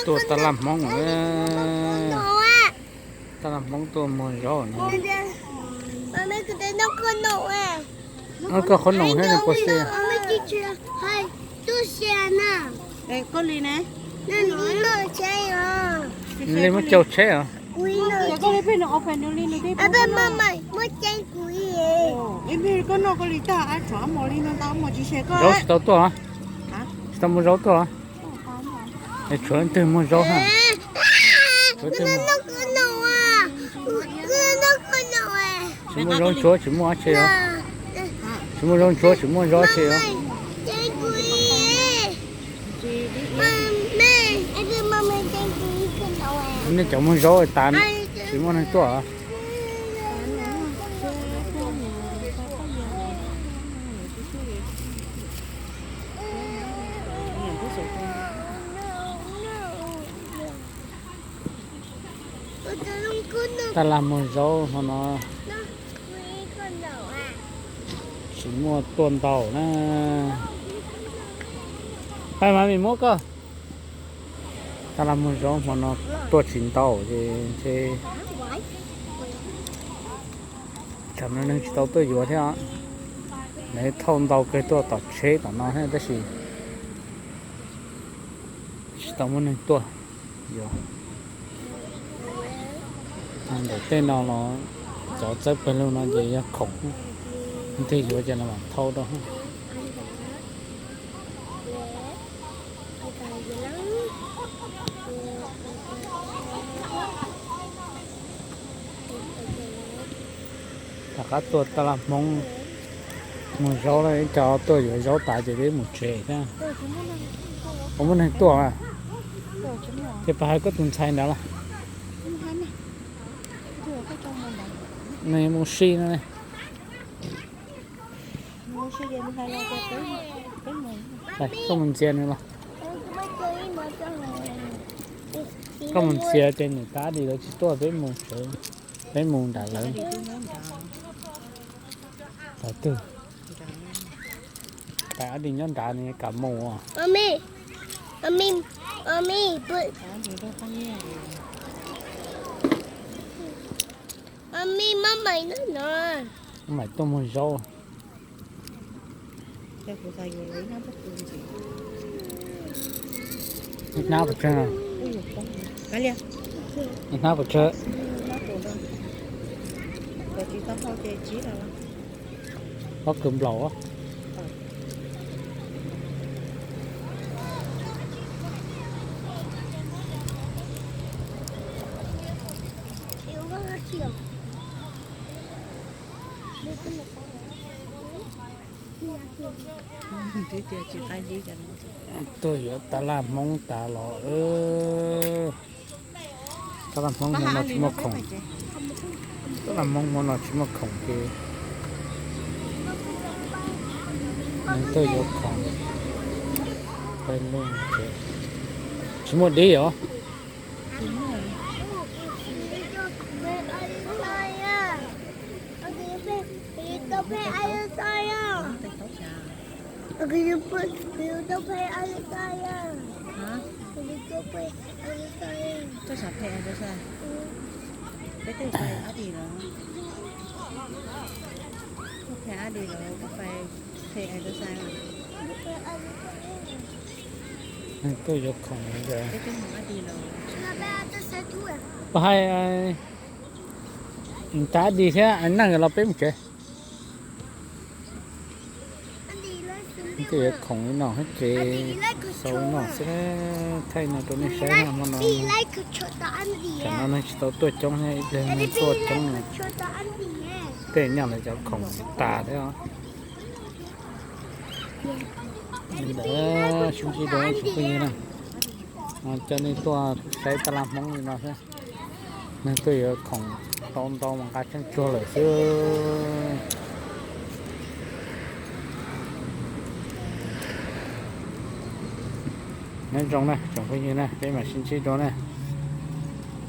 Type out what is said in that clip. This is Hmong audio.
Tuaj taj laj Hmoob, taj laj Hmoob tuaj muag zaub no. Koj qhov noog thiab nws puas xis? Li muab cau tsheb os. Zaub tsis tau tuaj. Tsis tau muag zaub tuaj. Es tshuav leej twg muag zaub ha? Tsis muaj zaub ntsuav tsis muaj dab tsi os. Tsis muaj zaub ntsuav tsis muaj zaub tsi os. Nej cov muag zaub tas tsis muaj neeg tuaj. Taj laj muag zaub hmo no tsis muaj tuaj ntau na. Pab mam li muab koj. Taj laj muag zaub hmo no tuaj tsis ntau ces ntshe tsam no neeg tsis tau tuaj yuav thiab. Lawv thauj ntau kawg tuaj tom tsheb tom no thiab tab sis tsis tau muaj neeg tuaj yuav. Ntawm tej no los cov txawb pawg lug no ces yog khoom, leej twg yuav ces los mam thauj rau. Rov qab tuaj taj laj Hmoob muag zaub, ib co tuaj yuav zaub tas ces peb mus tsev thiab. Puas muaj neeg tuaj? Ces pab hais koj tus ntxhais ntawd los. Nws mus si no ne. Koj mus ntxias nws los. Koj mus ntxias ces niam tab Di lawv tsis tuaj, peb mus tsev, peb mus nram lawv. Tab twg? Tab Di nyob nrad nws kam mus. Mami tuaj muag zaub. Hnab pes tsawg? Hnab pes tsawg? Pob kws nplaum. Tuaj yuav taj laj Hmoob tas los. Taj laj Hmoob hmo no tsis muaj khoom. Taj laj Hmoob hmo no tsis muaj khoom ces neeg tuaj yuav khoom. Tsis muaj dib os. Koj xav phem Elsa? Peb tej pais Adi los, koj pais Adi los, koj pais phem Elsa. Tuaj yuav khoom. Peb mus Adi los. Pab hais, tas Adi thiab neeg los peb mus tsev. Tej yuav khoom li no hab ces xaus li no xwb, thaij no rau nej saib hmo no. Tam no neeg tsis tau tuaj coob thiab, ib pliag neeg tuaj coob. Tej nyaj lawv cov khoom tas thiab os. Li ntawd sib ntsib dua tsoom phooj ywg na, coj nej tuaj saib taj laj Hmoob li no xwb. Neeg tuaj yuav khoom tau ntau mas nqa tsheej tsuag lawm xwb. Nyob zoo na tsoom phooj ywg na, peb mam sib ntsib dua na.